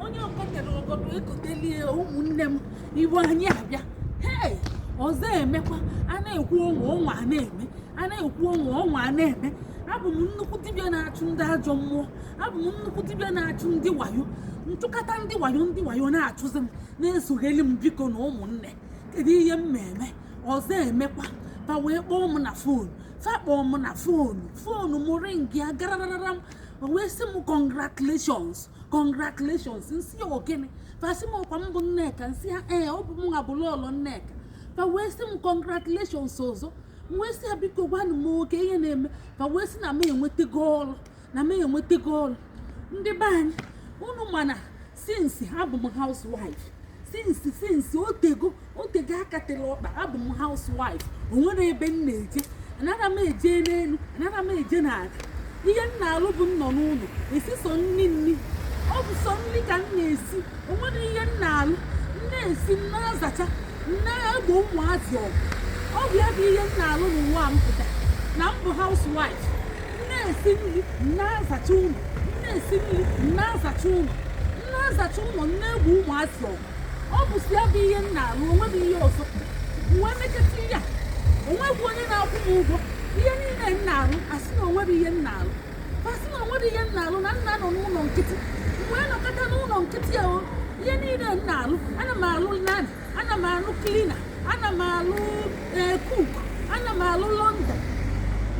Onye okotere ogodo ekotelie. Ụmụnne m, iwe anyị abịa. Hei, ọzọ emekwa. A na-ekwu onwe ọnwa a na-eme, a na-ekwu onwe ọnwa a na-eme. Abụ m nnukwu dibịa na-achụ ndị ajọ mmụọ. Abụ m nnukwu dibịa na-achụ ndị wayo, nchụkata ndị wayo. Ndị wayo na-achụzi m, na-esogheli m. Biko na ụmụnne, kedu ihe m na-eme? Ọzọ emekwa. Fa wee kpọọ m na phone. Fa kpọọ m na phone, phone m ring ya gararara m. O wee sị m, "Congratulations, congratulations." Nsị ya, "Ogene?" Fa sị m, "Ọkwa m bụ Nneka?" Nsị ha, "Ee, ọ bụ m nwa bụ Lọlọ Nneka." Fa wee sị m, "Congratulations" ọzọ. M wee sị ya, "Biko gwanụ m oke ihe na-eme." Fa wee sị na m enwetago ọrụ, na m enwetago ọrụ. Ndị be anyị, unu mana since abụ m housewife, since otego otego aka tere ọkpa, abụ m housewife. O nwere ebe m na-eje? Anara m eje n'elu, anara m eje n'ala. Ihe m na-alụ bụ m nọ n'ụlọ esi sọ nni nni. Ọ bụ sọ nri ka m na-esi. O nwere ihe m na-alụ? M na-esi, m na-azacha, m na-egbo ụmụazị ọgụ. Ọ bụ ya bụ ihe m na-alụ n'ụwa m pụta na m bụ housewife. M na-esi nri, m na-azacha ụlọ. M na-esi nri, m na-azacha ụlọ. M na-azacha ụlọ, m na-egbo ụmụazị ọgụ. Ọ bụ si ya bụ ihe m na-alụ. Onweghị ihe ọzọ. M wee mekata ihe a, onwegwu onye na-akwụ m ụgwọ. Ihe niile m na-alụ, asị na onwere ihe m na-alụ. Fasị na onwere ihe m na-alụ, na nna nọ n'ụlọ nkịtị. M wee nọkọta n'ụlọ nkịtị ya o. Ihe niile m na-alụ, ana m alụ nanny, ana m alụ cleaner, ana m alụ ee cook, ana m alụ laundry,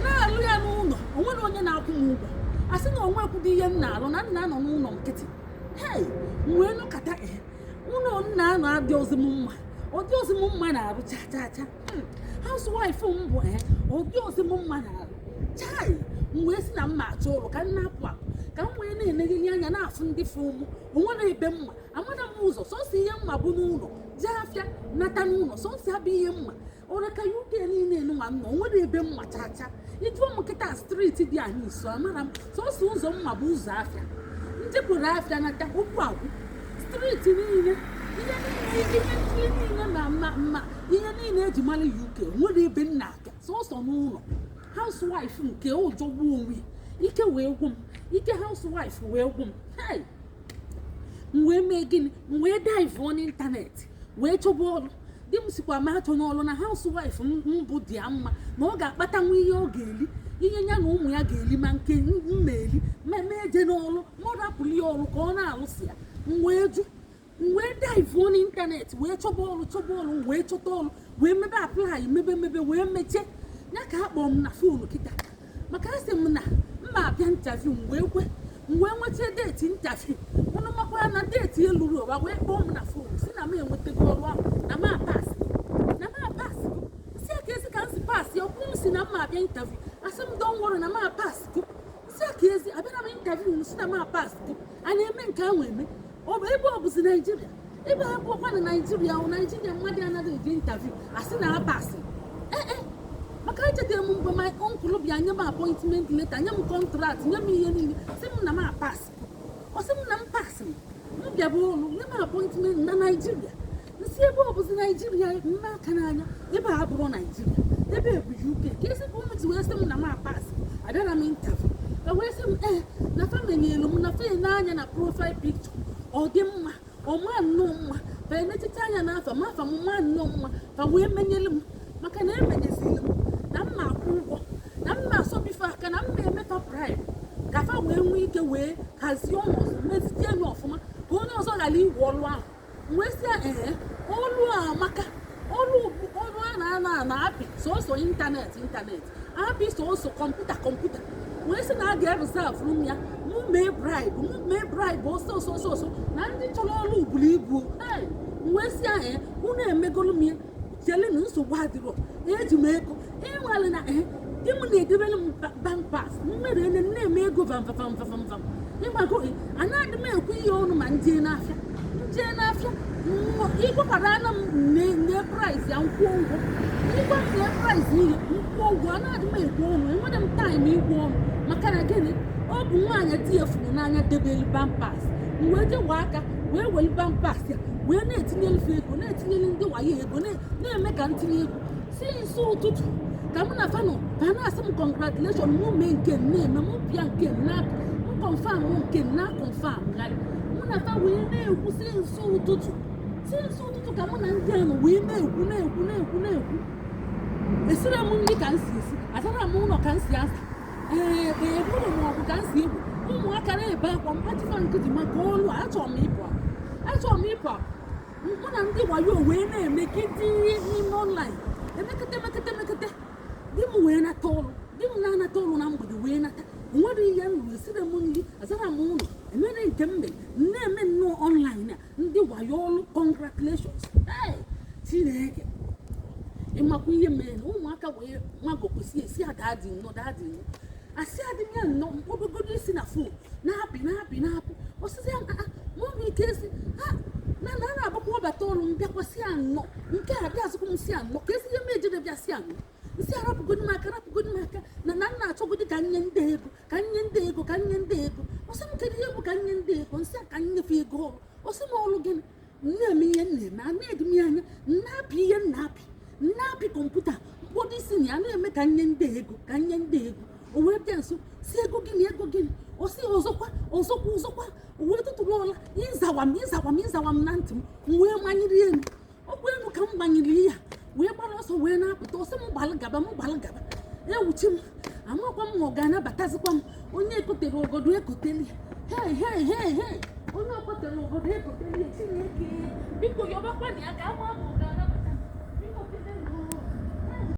na-alụ ya n'ụlọ. Onwere onye na-akwụ m ụgwọ. Asị na onwekwudo ihe m na-alụ, na nna nọ n'ụlọ nkịtị. Hei, m wee nọkọta. Ee, ụlọ nna anọ adị ozi m mma, ọ dị ozi m mma na-arụ cha cha cha. Housewife m bụ, ee, ọ dị ozi m mma na-arụ chai. M wee sị na m ma achọ ụlọ ka m na-apụ apụ, ka m wee na-enegheli anya na-afụ ndị fụ mụ. Onwere ebe mma amara m ụzọ. Sọsọ ihe mma bụ n'ụlọ, jee afịa, nata n'ụlọ. Sọsọ ya bụ ihe mma. Ọrụ ka UK niile nwa m nọ, onwere ebe mma cha cha. Ịjụọ m kịta, street dị anyị nso, amara m. Sọsọ ụzọ mma bụ ụzọ afịa. Njekwuru afịa, nata, ụkwụ agwụ. Street niile, ihe niile, ihe nkiri niile, ma mma mma, ihe niile eji mara UK, nwere ebe m na-aga? Sọsọ n'ụlọ. Housewife nke ụjọ gbuo onwe ya. Ike wee gwụ m, ike housewife wee gwụ m. Hey! M wee mee gịnị? M wee dive on internet, wee chọba ọrụ. Di m sikwa m achọ n'ọrụ, na housewife m bụ dị ya mma, na ọ ga-akpatanwu ihe ọ ga-eli, ihe ya na ụmụ ya ga-eli, ma nke m na-eli. Mmemme eje n'ọrụ, ma ọ rapụrụ ya ọrụ ka ọ na-alụsi ya. M wee jụ. M wee dive on internet, wee chọba ọrụ, chọba ọrụ, wee chọta ọrụ, wee mebe apply, mebe mebe, wee mechie ya. Ka akpọrọ m na phone kịta, maka asị m na mma abịa interview. M wee kwe, m wee nweta date interview. Ụnụ makwara na date eluru ụwa, wee kpọọ m na phone si na m enwetago ọrụ ahụ, na m apass, na m apass. Si aka ezi ka m si pass? Ọkwụ m si na mma abịa interview, asị m, "Don't worry," na m apass go. Si aka ezi abịara m interview, m si na m apass go. A na-eme nke ahụ eme? Ọ bụ ebe ọ bụzi Naijiria? Ebe a bụkwa na Naijiria ọ Naijiria, mmadụ anaghị eje interview asị na apass. Ee, maka echetara m mgbe my uncle bịa nye m appointment letter, nye m contract, nye m ihe niile, sị m na m apass. Ọ sị m na m pass, m bịaba ụlọ, nye m appointment na Naijiria. Nsi ebe ọ bụzi Naijiria? Mme aka n'anya, ebe a bụrụ Naijiria, ebe bụ UK. Ka esi ka ụmụ ji wee sị m na m apass, abịara m interview? E wee sị m, ee, na fa menyere m na fe n'anya na profile picture, ọ dị mma, ọ ma nnọọ mma. Fa enechicha anya n'afa ma afa m ma nnọọ mma. Fa wee menyere m, maka na emenyeziri m na mma akwụ ụgwọ, na mma asọbife aka, na mma emefa bribe, ka fa wee nwee ike wee hazie ọnọdụ, mezitie ya ọfụma, ka onye ọzọ ghara iwe ọlụ ahụ. M wee sị ya, ee, ọlụ a amaka. Ọlụ bụ ọlụ a na-ana ana apị sọsọ internet, internet apị, sọsọ kọmputa, kọmputa. Wee sị na a ga-ereserve m ya. Mụ mee bribe, mụ mee bribe ọsọ ọsọ ọsọ ọsọ, na ndị chọrọ ọlụ buru ibu. Ee, m wee sị ya, ee, unu emegolu m ya, chele na nsogbu adịrọ. Eji m ego ịnwale na ee, di m na-edebere m bank pass mmere ene na-eme ego vam vam vam vam vam. Ịgbago anaghị m ekwu ihe ọnụ ma njee n'afịa, njee n'afịa. Ịgwakwara ana m ne price ya, nkwụ ụgwọ. Ịgwa m ne price ihe, nkwụ ụgwọ. Anaghị m ekwu ọnụ, enwere m time ikwu ọnụ. Maka na gịnị? Ọ bụ nwaanyị di ya furu n'anya debelu bank pass. M wee jewe aka wee welu bank pass ya, wee na-etinyelu ego, na-etinyelu ndị wayo ego, na-eme ka ntinye ego si nso ụtụtụ ka mụ na fanọ ka na-asị m congratulation. Mụ mee nke m na-eme, mụ pịa nke m na m confirm, nke m na confirm gharị. Mụ na fa wee na-ekwu since ụtụtụ, since ụtụtụ ka mụ na ndị a nọ wee na-ekwu, na-ekwu, na-ekwu, na-ekwu. Esiri m nri ka m si esi, azara m ụlọ ka m si aza, ee, egburu m ọgụ ka m si egwu. Ụmụaka na-ebe akwa, mkpachifa nkịtị maka olu a. Achọrọ m ịpụ apụ, achọrọ m ịpụ apụ. Mụ na ndị wayo wee na-eme kịdị n'ime online, emekete, emekete, emekete. Di m wee nata ọrụ, di m na-anata ọrụ na mgbede wee nata, onwere ihe m ruru. Esiri m nri, azara m ụlọ, emere nke m mere, na-eme nnọọ online a. Ndị wayo ọrụ, congratulations. Hey, Chineke, ịmakwa ihe mere na ụmụaka wee nwagokwesị esi a, "Daddy nnọọ, daddy nnọọ." Asị adị m ya nnọọ, mkpọdogodo isi na phone na-apị, na-apị, na-apị osisi. Mọbụ ike esi ha na na na-abụkwa ọbata ọrụ m bịakwasị ya nnọọ. Nke a bịa azụkwa m si ya nnọọ ka esi ihe m ejide bịa si ya nnọọ. Nsị arapụgodi m aka, rapụgodi m aka na nna achọgodi ka nye ndị ego, ka nye ndị ego, ka nye ndị ego. Ọsị m, "Kedu ihe bụ ka nye ndị ego?" Nsị a, ka nnyefe ego ọrụ. Ọsị m, "Ọrụ gịnị?" M na-eme ihe m na-eme, a na-edi m ya anya, m na-apị ihe m na-apị, m na-apị kọmputa, mkpọdo isi na ya na-eme ka nye ndị ego, ka nye ndị ego. O wee bịa nso si, "Ego gịnị? Ego gịnị?" Ọ sị, "Ọzọkwa, ọzọkwa, ọzọkwa." O wee tụtụrụ ọla ịzawa m, ịzawa m, ịzawa m na ntị m. M wee manyere elu ọkwa elu ka m gbanyere ya, wee gbara ọsọ wee na-apụta. Ọsọ m gbalụ gaba, m gbalụ gaba. Ewuchi m, amakwa m ma ọ ga-anabatazikwa m. Onye ekotere ogodo ekoteli ya. Hei, hei, hei, hei, onye okotere ogodo ekoteli ya. Chineke, biko, yọbakwa na ya ka ama m.